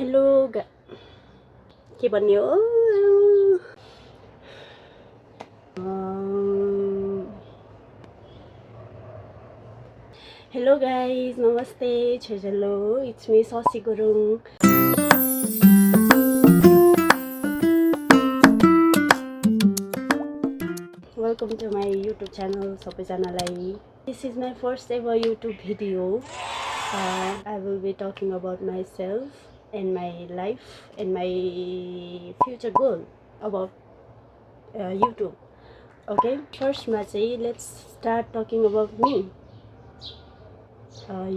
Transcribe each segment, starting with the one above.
Hello के भन्ने हो हेलो गाइज नमस्ते छेजलो it's me Sasi Gurung welcome to my YouTube channel सबैजनालाई this is my first ever YouTube video I will be talking about myself and my life and my future goal about YouTube. Okay, first let's start talking about me.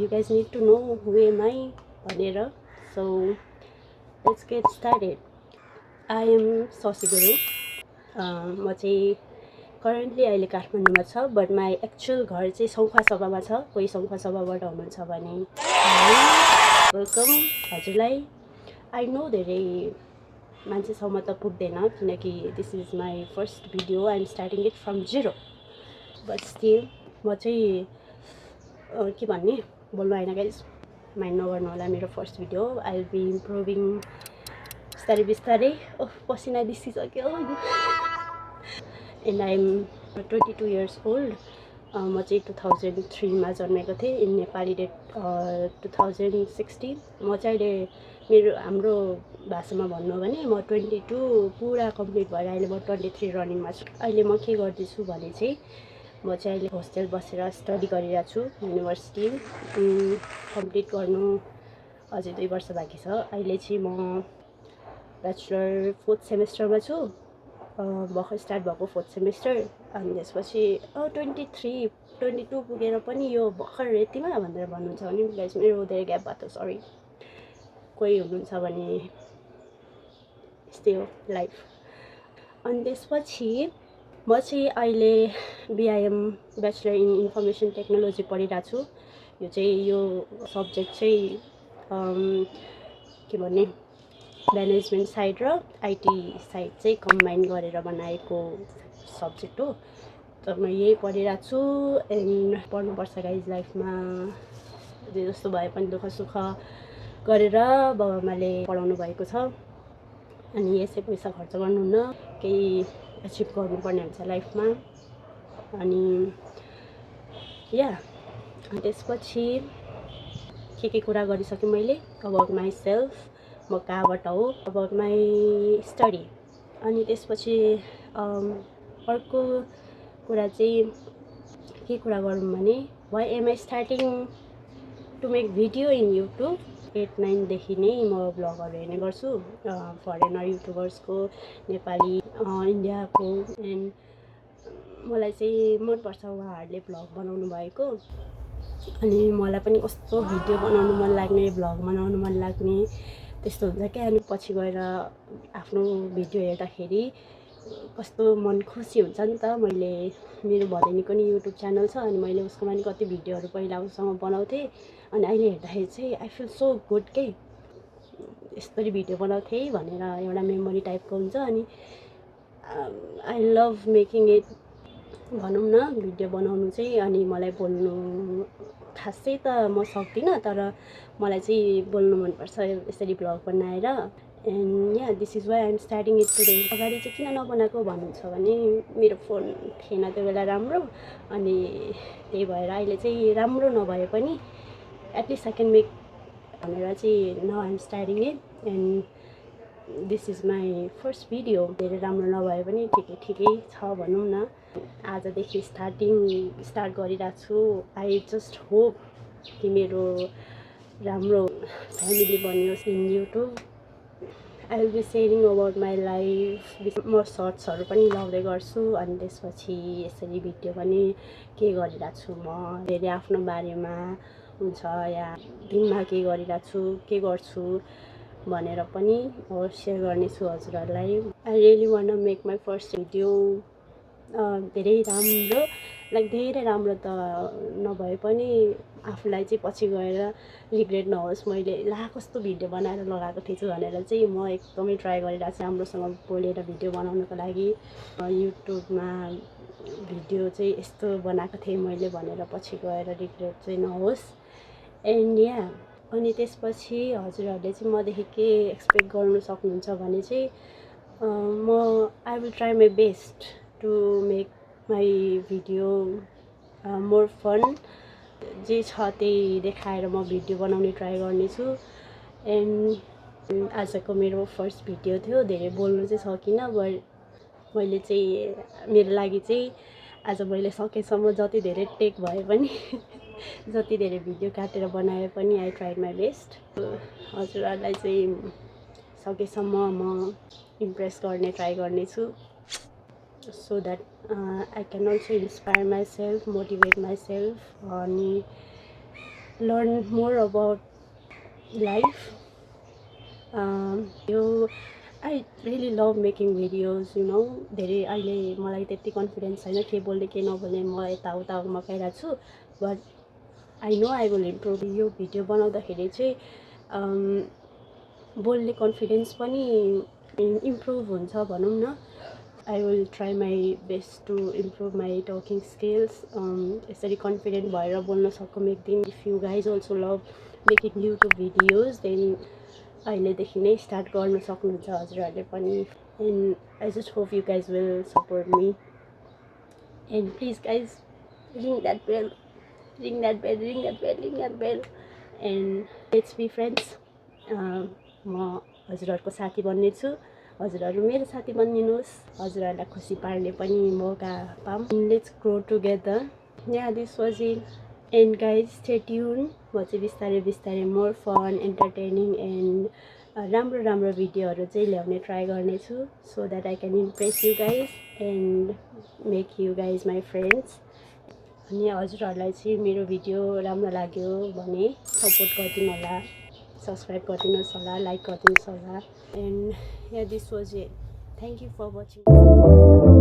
You guys need to know who am I bhanera, so let's get started. I am Sasi Guru. म चाहिँ currently अहिले काठमाडौँमा छ, but my actual घर चाहिँ सङ्खुवासभामा छ. कोही सङ्खुवासभाबाट हुनुहुन्छ भने वेलकम हजुरलाई. आई नो धेरै मान्छेसम्म त पुग्दैन किनकि this is my first video. I am starting it from zero, but still म चाहिँ के भन्ने बोल्नु आएन गाइज, माइन्ड नगर्नु होला. मेरो first video. I will be improving बिस्तारै बिस्तारै. पसिना दिसिसक्यो. And I am 22 years old. म चाहिँ 2003मा जन्मेको थिएँ. In Nepali date 2016. म चाहिँ अहिले हाम्रो भाषामा भन्नु हो भने म 22 पुरा कम्प्लिट भएर अहिले म 23 रनिङमा छु. अहिले म के गर्दैछु भने चाहिँ म चाहिँ अहिले होस्टेल बसेर स्टडी गरिरहेको छु. युनिभर्सिटी कम्प्लिट गर्नु अझै 2 वर्ष बाँकी छ. अहिले चाहिँ म ब्याचलर 4th सेमेस्टरमा छु. भर्खर स्टार्ट भएको 4th सेमेस्टर. अनि त्यसपछि 22 पुगेर पनि यो भर्खर यतिमा भनेर भन्नुहुन्छ भने गाइस मेरो धेरै ग्याप भएको. सरी, कोही हुनुहुन्छ भने यस्तै हो लाइफ. अनि त्यसपछि म चाहिँ अहिले BIM bachelor in information technology पढिरहेको छु. यो चाहिँ यो सब्जेक्ट चाहिँ के भन्ने म्यानेजमेन्ट साइड र आइटी साइड चाहिँ कम्बाइन गरेर बनाएको सब्जेक्ट हो. त म यही पढिरहेको छु. एन्ड पढ्नुपर्छ गाइज लाइफमा. जे जस्तो भए पनि दुःख सुख गरेर बाबाआमाले पढाउनु भएको छ. अनि यसै पैसा खर्च गर्नुहुन्न, केही एचिभ गर्नुपर्ने हुन्छ लाइफमा. अनि या त्यसपछि के कुरा गरिसकेँ मैले अबाउट माई सेल्फ. म कहाँबाट हो, अबाउट माई स्टडी. अनि त्यसपछि अर्को कुरा चाहिँ के कुरा गरौँ भने why am I starting to make video in YouTube. 8-9देखि नै म भ्लगहरू हेर्ने गर्छु. फरेनर युट्युबर्सको, नेपाली, इन्डियाको. एन्ड मलाई चाहिँ मनपर्छ उहाँहरूले भ्लग बनाउनु भएको. अनि मलाई पनि कस्तो भिडियो बनाउनु मन लाग्ने, भ्लग बनाउनु मन लाग्ने त्यस्तो हुन्छ क्या. अनि पछि गएर आफ्नो भिडियो हेर्दाखेरि कस्तो मन खुसी हुन्छ नि त. मैले मेरो भदैनीको नि युट्युब च्यानल छ. अनि मैले उसकोमा नि कति भिडियोहरू पहिला उसँग बनाउँथेँ. अनि अहिले हेर्दाखेरि चाहिँ आई फिल सो गुड के, यस्तरी भिडियो बनाउँथेँ भनेर एउटा मेमोरी टाइपको हुन्छ. अनि आई लभ मेकिङ इट भनौँ न, भिडियो बनाउनु चाहिँ. अनि मलाई बोल्नु खासै त म सक्दिनँ, तर मलाई चाहिँ बोल्नु मनपर्छ यसरी भ्लग बनाएर. And yeah this is why I am starting it today. अगाडि चाहिँ किन नबनाएको भन्नुहुन्छ भने मेरो फोन थिएन त्यो बेला राम्रो. अनि त्यही भएर अहिले चाहिँ राम्रो नभए पनि एटलिस्ट आई क्यान मेक भनेर चाहिँ now I am starting it. And this is my first video. धेरै राम्रो नभए पनि ठिकै छ भनौँ न. आजदेखि स्टार्ट गरिरहेको छु. आई जस्ट होप कि मेरो राम्रो फ्यामिली बनियोस् in YouTube. I will be sharing about my life. म सर्ट्सहरू पनि लाउँदै गर्छु. अनि त्यसपछि यसरी भिडियो पनि के गरिरहेको छु म, धेरै आफ्नो बारेमा हुन्छ या दिनमा के गरिरहेको छु, के गर्छु भनेर पनि म सेयर गर्नेछु हजुरहरूलाई. I really want to make my first video. धेरै राम्रो, लाइक धेरै राम्रो त नभए पनि आफूलाई चाहिँ पछि गएर रिग्रेट नहोस् मैले ला कस्तो भिडियो बनाएर लगाएको थिएछु भनेर चाहिँ म एकदमै ट्राई गरिरहेको छु राम्रोसँग बोलेर भिडियो बनाउनको लागि. युट्युबमा भिडियो चाहिँ यस्तो बनाएको थिएँ मैले भनेर पछि गएर रिग्रेट चाहिँ नहोस्. एन्ड या अनि त्यसपछि हजुरहरूले चाहिँ मदेखि के एक्सपेक्ट गर्नु सक्नुहुन्छ भने चाहिँ म I will try my best to make my video more fun. जे छ त्यही देखाएर म भिडियो बनाउने ट्राई गर्नेछु। एन्ड आजको मेरो फर्स्ट भिडियो थियो, धेरै बोल्नु चाहिँ सकिनँ, बट मैले चाहिँ मेरो लागि चाहिँ आज मैले सकेसम्म जति धेरै टेक भए पनि जति धेरै भिडियो काटेर बनाए पनि आई ट्राइड माई बेस्ट। हजुरहरूलाई चाहिँ सकेसम्म म इम्प्रेस गर्ने ट्राई गर्नेछु, so that I can also inspire myself, motivate myself, and learn more about life. I really love making videos, you know. धेरै अहिले मलाई त्यति कन्फिडेन्स छैन, के बोल्ने के नबोल्ने, म यताउता मकाइरहेको छु, but I know I will improve. यो भिडियो बनाउँदाखेरि चाहिँ बोल्ने कन्फिडेन्स पनि इम्प्रुभ हुन्छ भनौँ न। I will try my best to improve my talking skills. यसरी कन्फिडेन्ट भएर बोल्न सकौँ एक दिन। If you guys also love making YouTube videos, then अहिलेदेखि नै स्टार्ट गर्न सक्नुहुन्छ हजुरहरूले पनि। And I just hope you guys will support me. And please guys, ring that bell, ring that bell, ring that bell, ring that bell. And let's be friends. म हजुरहरूको साथी बन्नेछु, हजुरहरू मेरो साथी बनिदिनुहोस्, हजुरहरूलाई खुसी पार्ने पनि मौका पाऊँ। Let's grow together. Yeah this was it. And guys stay tune. म चाहिँ बिस्तारै बिस्तारै मोर फन, एन्टरटेनिङ एन्ड राम्रो राम्रो भिडियोहरू चाहिँ ल्याउने ट्राई गर्नेछु, so that I can impress you guys and make you guys my friends. अनि हजुरहरूलाई चाहिँ मेरो भिडियो राम्रो लाग्यो भने सपोर्ट गरिदिनु होला, सब्सक्राइब गरिदिनुहोस् होला, लाइक गरिदिनुहोस् होला। And yeah, this was it. Thank you for watching.